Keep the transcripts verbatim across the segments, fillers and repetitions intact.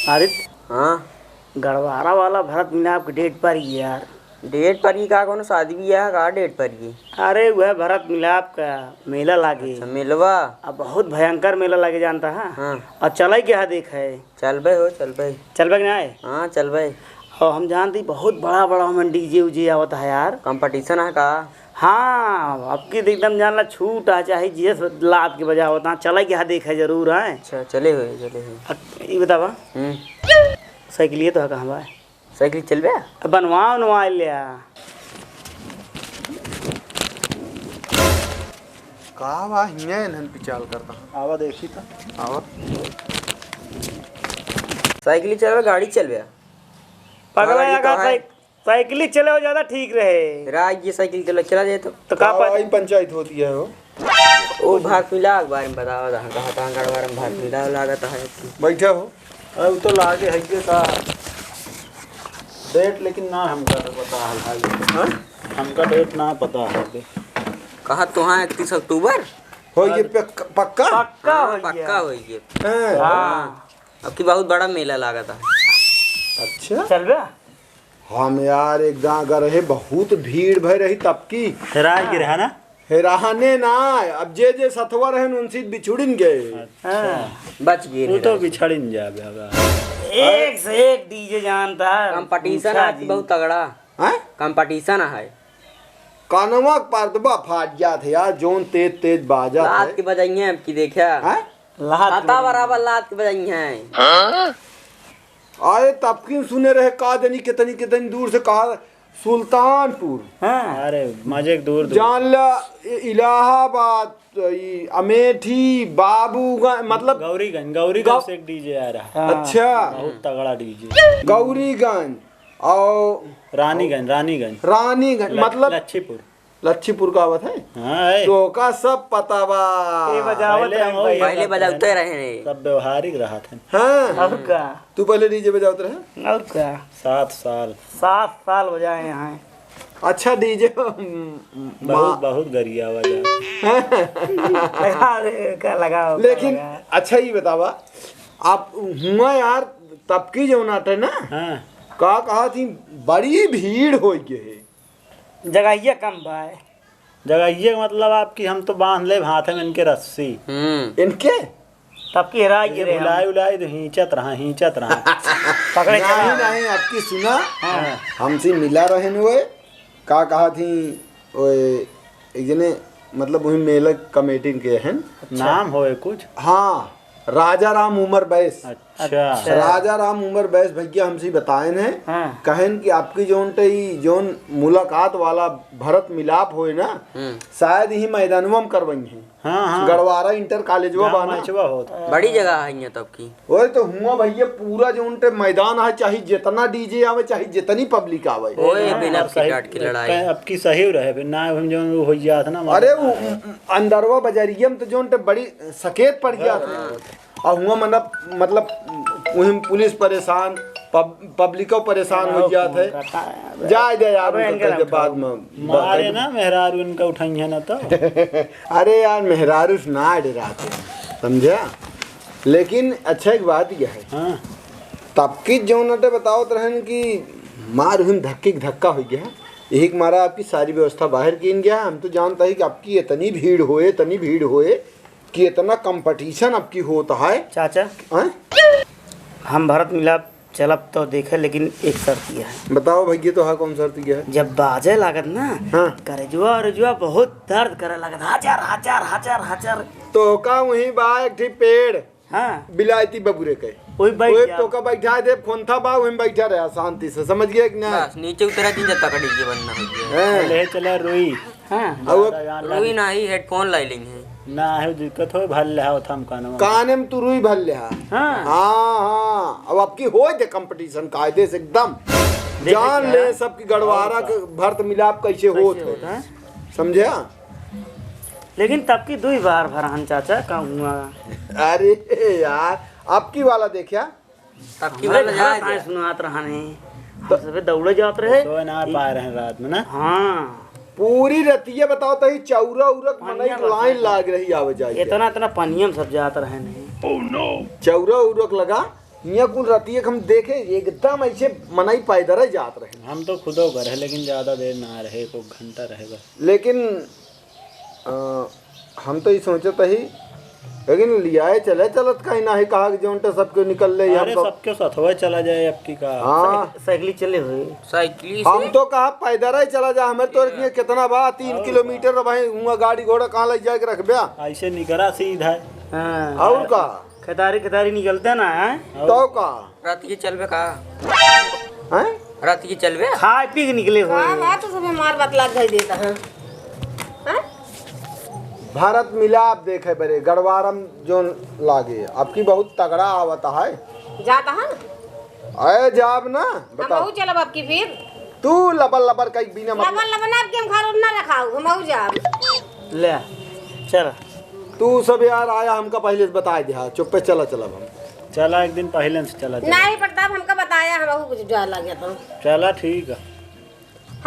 आदित्य, हाँ? गड़वारा वाला भरत मिलाप के डेट पर ही यार। डेट पर ही का, कौनो शादी बियाह का डेट पर ही? अरे, वह भरत मिलाप का मेला लागे। अच्छा, मेलवा? अब बहुत भयंकर मेला लागे, जानता है? हाँ। और चले के हा देखे। चलबे हो, चलबे। चलबे कि नाहीं? हाँ, चलबे। और हम जानती बहुत बड़ा बड़ा हमन डीजे उजे आवत है यार। कंपटीशन है का? हाँ, अब की तो एकदम जान ला छूट आ, चाहे जिस लात के बजावत, हाँ, चले के हा देखे जरूर है। अच्छा, चले हुए, चले हुए। अब ई बतावा, हम्म। साइकिलिया तो है कहाँ बा? साइकिल चलबे? अब बनवा उनवा लिया। का बा हियाँ इन्हन पिचाल करता? आवा देखी तो। आवा। साइकिल चलबे, गाड़ी चलबे? पगला हालांकि यार, तो है। साइक-, साइकिल चले हो ज्यादा ठीक रहे। राज ये साइकिल चला, चला जाए तो। तो का का पा- भाई पंचायत होती है हो? ओ भरत मिलाप के बारे में बतावा, तहाँ कहाँ, तहाँ गड़वारा में भरत मिलाप लागत है। बैठा हो। अरे, उ तो लागे है ये का डेट, लेकिन ना हमका तो पता है भाई। हाँ? हमका डेट ना पता है बे। कहा तो हाँ, इकतीस अक्टूबर? हो ये पक-, पक्का? पक्का हाँ, हो गया। पक्का हो ये। हाँ। हाँ। अब की बहुत बड़ा मेला लागत है। अच्छा? चलबे? हम यार एक गाँव गए रहे, बहुत भीड़ भय रही तब की। राजगीर है ना? हेराहने ना, अब जे जे सथवा रहन उनसे बिछुड़िन गए। अच्छा। हाँ। बच गए तू तो रहे। बिछड़िन जाबे अब। एक से एक डीजे जानता है। कंपटीशन पूछा आज जी। बहुत तगड़ा। हैं? कंपटीशन है। कानवा के पर्दवा फाट जात है यार, जोन तेज तेज बाजत लात है। के बजाइए अब की देखा। हैं? लात हाथा बराबर लात के बजाइए। अरे तबकिन सुने रहे का जनी कितनी कितनी दूर से कहा सुल्तानपुर। हाँ। अरे मजे के दूर दूर। जान ला इ-, इलाहाबाद, ई अमेठी, बाबूगंज, मतलब गौरीगंज, गौरीगंज गौ- से एक डीजे आ रहा। हाँ। अच्छा। बहुत तगड़ा डीजे। गौरीगंज और रानीगंज, रानीगंज। रानीगंज, ल-, मतलब लच्छीपुर। लच्छीपुर का आवत है? हाँ, है। तो का सब पता बा। ये बजावत पहले रहे हम भैया। पहले बजावते रहे। सब व्यवहारिक रहा था। हाँ। और का? तू पहले डीजे बजावत रहे? और का? सात साल। सात साल बजाए हैं। अच्छा डीजे, बहुत, बहुत गरिया बजा। अरे, का लगाओ, का लेकिन लगाओ? अच्छा ये बतावा, आप हुआ यार तब की जो नाटे ना, हाँ। का कहा थी, बड़ी भीड़ हो गई है। जगहिया कम बा। जगहिया के मतलब आपकी हम तो बांध लेब हाथ में इनके रस्सी। हम्म। इनके? तब की हेराई ये गिरे हम। बुलाई उलाई तो हींचत रहा, हींचत रहा। पकड़े नहीं, चला। नहीं, आपकी सुना? हाँ। हमसे मिला रहन हुए, का कहा थी, ओए, एक जने, मतलब वही मेला कमेटी के हैं। अच्छा। नाम होए कुछ? हाँ, राजा राम उमर बैस। अच्छा। अच्छा। राजा राम उमर बैस भैया हमसे बताएन है, हाँ। कहेन कि आपकी जोन ते ई जोन मुलाकात वाला भरत मिलाप होए ना, हम्म। शायद यही मैदानवा में करवाई हैं। हाँ, हाँ। गड़वारा इंटर कॉलेजवा जहाँ बा ना। मैचवा होत। बड़ी जगह है यहाँ तब की। ओए तो हुआ भैया पूरा जोन ते मैदान है, चाहे जितना डीजे आवे, चाहे जितनी पब्लिक आवे। ओए, हाँ, बिना और सही पिटाट की लड़ाई। कहीं अब की सही रहे, फिर ना हम जोन हो जात ना, अरे, मतलब उ, उ, अंदरवा बजरिया में तो जोन ते बड़ी सकेत पड़ गया था। हाँ। और हुआ मतलब, मतलब, वहीं पुलिस परेशान, पब-, पब्लिको परेशान हो जात है। जाए दे यार, अबे उनका इनके कह दे, बाद में मारे ना, मेहरारू इनका उठाई है ना तो। अरे यार, मेहरारू से ना डराते, समझा? लेकिन अच्छा एक बात यह है, हाँ। तब की जौन अटे बतावत रहन कि मार हुन धक्के के धक्का हो गया, यही के मारा आपकी सारी व्यवस्था बाहर कीन गया। हम तो जानता ही कि आपकी इतनी भीड़ होए, इतनी भीड़ होए, कि इतना कंपटीशन अब की होत है। चाचा, हैं? हम भरत मिलाप चलब तो देखे, लेकिन एक शर्त ये है। बताओ भैया, तो हाँ, कौन शर्त ये है? जब बाजे लागत ना, हाँ। करेजुआ उरेजुआ बहुत दर्द करे लागत, हाजर, हाजर, हाजर, हाजर। तो का वहीं बा एक ठी पेड़, हाँ। बिलायती बबुरे के। वही बैठ ओए जा। तो का बैठा दे, खोंथा बा, वहीं बैठा रहा शांति से, समझ गया कि ना? बस, नीचे उतरा दिन जब तक डीजे बंद ना हो जाए। हैं। ले चला रुई। हाँ। अब ज्यादा जान रुई लागी। ना ही, हेडफोन लाई लेंगे। ना है, दिक्कत हो, भर ले आओ, थम कानवा। काने में तू रुई भर ले हा। हाँ। हाँ, हाँ। अब आपकी हो दे कंपटीशन कायदे से एकदम। देखे जान क्या? ले सबकी गड़वारा और के का? भरत मिलाप कैसे कैसे होत है। होता है? समझे? लेकिन तब की दुई बार भरहन चाचा, का हुआ? अरे यार, आपकी वाला देखा? तब की हमरे वाला घर जाए पाए दे। सुनात रहा नहीं। हम सबे दौड़े जात रहे। सोए ना पाए रहे रात में ना। हाँ। पूरी रतिया बताओ तो ही चौरा उरक मनई पनिया के लाइन बरसात। लाग रही आवे जाए के। इतना, इतना पनिया में सब जात रहे नहीं। चौरा उरक लगा, हियाँ कुल रतिया के हम देखे, एकदम ऐसे मनई पैदल ही जात रहे। हम तो खुदो गए रहे, लेकिन ज्यादा देर ना रहे, एक घंटा रहे बस। लेकिन, अ, हम तो ई सोचत ही, लेकिन लियाए चले चलत कहीं नाही कहा कि जौन तो सबके निकल ले, अरे, हमको सबके सथवा चला जाए अब की का। हाँ। साइकिल, साइकिल चले हुए। साइकिल से? हम तो कहा पैदल ही चला जा, हमें तो हाँ। इतने कितना बा, तीन और किलोमीटर का? भाई, हुआ गाड़ी घोड़ा कहाँ ले जाए के रखबे? ऐसे निकरा सीधा। हाँ। और का? खेतारी, खेतारी निकलते ना है। और तो का? रात की चलबे का? हैं? रात की चलबे? खाए पी के निकले हुए हाँ, हैं। हाँ, तो सब हमार बतला धई देता है। हैं? भारत मिलाप देखे बरे, गड़वारम जोन लागे, अब की बहुत तगड़ा आवत है। जाता है ना? अरे जाब ना, हम बताओ। अहू चलब अब की फिर। तू लबर लबर कई बिना मतलब। लबर लबर ना, अब की हम घर उर ना रखाऊ, हम अहू जाब। ले, चल। तू सब यार आया, हमका पहले से बताए दिया, चुप्पे चला चलब हम। चला, एक दिन पहले से चला, चला। नहीं, प्रताप हमका बताया, हम अहू कुछ जा लगे तो। चला, ठीक है।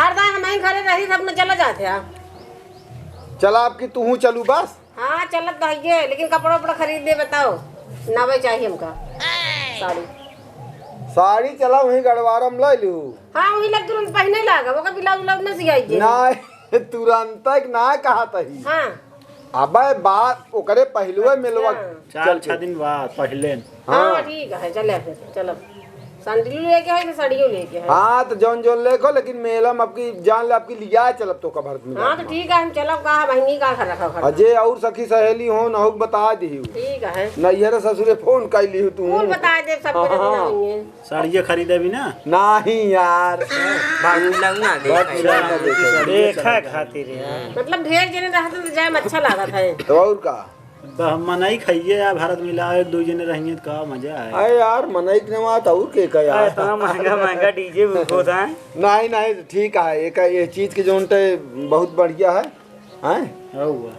हर दाई हम ही घरे रही, सब में चला जाते हैं। चला, अब की तू हूँ चलू बस। हाँ, चलत तो हइये, लेकिन कपड़ा उपड़ा खरीद दे, बताओ, नवे चाहिए हमका साड़ी। साड़ी चला, वहीं गड़वारा में ले लू। हाँ, वही लग तुरंत पहने लागा, ओकर ब्लाउज उलाउज न सियाई दे। ना, तुरंत तक ना कहा तही। हाँ। अबे बात ओकरे पहलुए मिलवा अच्छा। चार चल के। छह दिन बाद पहले। हाँ, हाँ। ठीक है, चले फिर, चलब। सैंडलो लेके है, कि साड़ियो लेके है? हाँ, तो जौन जौन लेको, लेकिन मेला में अब की जान ले, अब की लिया चलब तो कबर में हाँ, तो जाना। ठीक है, हम चलब, कहा बहिनी का घर रखा घर। अजय और सखी सहेली हो, नहुक बता दिहू। ठीक है। नैहर ससुरे फोन कर लिहू तू। फोन बता दे, सब हाँ, कुछ हाँ। होंगे। साड़िया खरीदे भी ना? नहीं यार। बाबू लोग ना देखे। बाबू लोग ना देखे। देखा खातिर है। मतलब ढेर जने रहते तो जाए में अच्छा लागत है। तो और का? बह-, मनई खाइए यार, भारत मिला एक दो जने रहिए तो का मजा आए। अरे यार, मनई के नवा तो और के का यार? अरे इतना महंगा, महंगा डीजे भी होता है। नहीं, नहीं, ठीक है, एक ये चीज के जोन ते बहुत बढ़िया है, हैं? हउआ।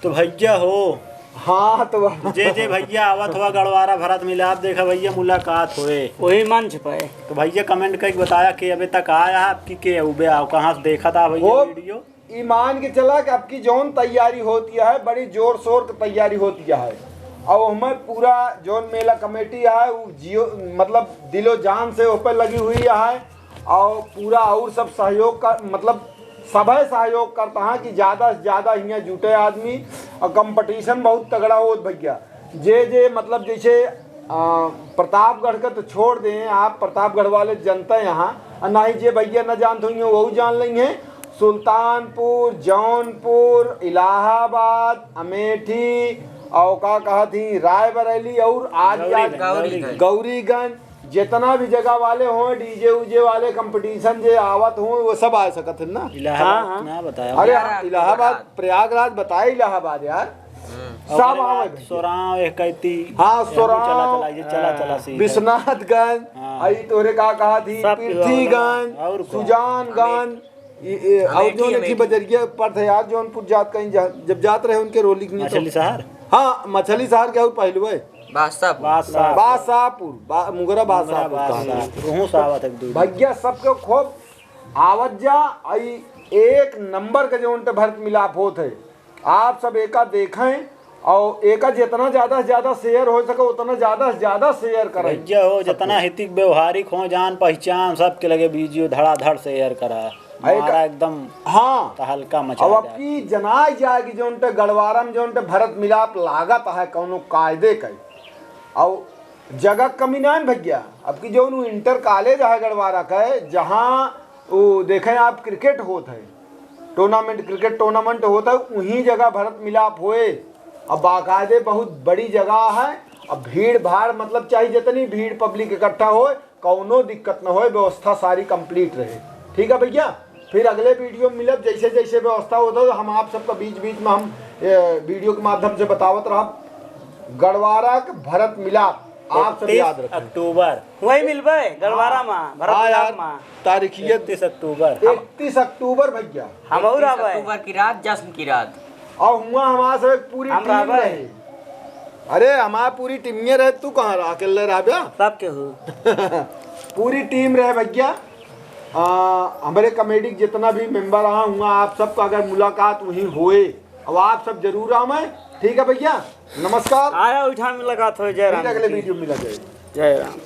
तो भैया हो। हाँ, तो जे जे भैया आवत हुआ गड़वारा भरत मिलाप, देखा भैया मुलाकात होए। वही मंच पे। तो भैया comment करके बताया कि अबे तक आया है, आपकी के उबे आओ, कहाँ से देखा था भैया वो video? ई मान के चला कि आपकी जौन तैयारी होती है, बड़ी जोर शोर की तैयारी होती है। और हमें पूरा जौन मेला कमेटी है, वो जियो, मतलब दिलो जान से ओपे लगी हुई है। और पूरा और सब सहयोग का, मतलब सभे सहयोग करता है कि ज्यादा से ज्यादा हियाँ जुटे आदमी। और competition बहुत तगड़ा होत भैया। जे जे मतलब जैसे, आ, प्रतापगढ़ का तो छोड़ दें आप, प्रतापगढ़ वाले जनता यहाँ, और ना ही जे भैया न जानत होइहैं, वहू जान लेइहैं। सुल्तानपुर, जौनपुर, इलाहाबाद, अमेठी, और का कहत ही, रायबरेली, और आज गौरीगंज, आज गौरीगंज। गौरीगंज, जितना भी जगह वाले हों, डीजे उजे वाले, competition जे आवत हों, वो सब आ सकत हैं ना? इलाहाबाद हाँ, हाँ। ना बताया। अरे, इलाहाबाद, इलाहाबाद, प्रयागराज। प्रयागराज बताए, इलाहाबाद यार। हम्म। सब और आवे भैया। सोरांव, एक कैती, हाँ, ये हम सोरांव, चला, चला, ये चला, चला, हाँ। सीधा। विश्वनाथगंज, हाँ। आई तोरे का कहा थी, सब पृथ्वीगंज, और कौन? सुजानगंज, ये, ये, और अमेठी, जो उनकी अमेठी। बजरिया पड़त है यार, जौनपुर जात कहीं जा-, जब जात रहे उनके रोली के नीचे। मछली शहर? हाँ, मछली शहर के और पहलू है। बादशाहपुर। बादशाह। बादशाहपुर, बा-, मुगरा मुगरा बादशाहपुर कहा था। बादशाहपुर, वहूँ से आवत है दो। भैया सबके खूब आवत जा, आई एक नंबर के जो उनके भरत मिलाप होत है। आप सब एका देखें और एका जितना ज्यादा से ज्यादा share हो सके उतना ज्यादा से ज्यादा share करें। भैया हो, सबको। जितना हितिक व्यवहारिक हो, जान पहचान, सबके लगे video धड़ाधड़ share करा। अरे मारा का-, एकदम हाँ। तहलका मचा अब जाए। अब की जनाई जाए कि जो उनके गड़वारा में जो उनके भरत मिलाप लागत है कौनो कायदे का। और जगह कमी ना है भैया। अब की जो उ इंटर कॉलेज है गड़वारा का, जहाँ वो देखें आप cricket होत है, tournament, cricket tournament होता है, उहीं जगह भरत मिलाप होए। अब बाकायदे बहुत बड़ी जगह है। अब भीड़ भाड़, मतलब, चाहे जितनी भीड़ public इकट्ठा होए, कौनो दिक्कत न होए, व्यवस्था सारी complete रहे। ठीक है भैया, फिर अगले video में मिलब, जैसे जैसे व्यवस्था होता है, हम आप सबका बीच बीच में हम, ए, video के माध्यम से बतावत रहब। गड़वारा के भरत मिलाप, आप सब इकतीस याद रखें। अक्टूबर। वही मिलबे, गड़वारा हाँ। मा, भरत हाँ मिलाप यार, मा। तारीखियत इकतीस अक्टूबर। इकतीस अक्टूबर भैया। हम और इकतीस आवे। अक्टूबर की रात, जश्न की रात। और हुआ हमारे सब एक पूरी हम team रहबे। रहे। अरे, हमार पूरी टीमिये रहे, तू कहाँ रहा? अकेले रहा बे? सब केहू। पूरी team रहे भैया। आ, हमरे committee के जितना भी member रहा हुआ, आप सबका अगर मुलाकात वहीं होए, अब आप सब जरूर आवे। ठीक है भैया, नमस्कार। आया उठा मुलाकात हो, जय राम फिर अगले जी। वीडियो में मिला जाए। जय राम।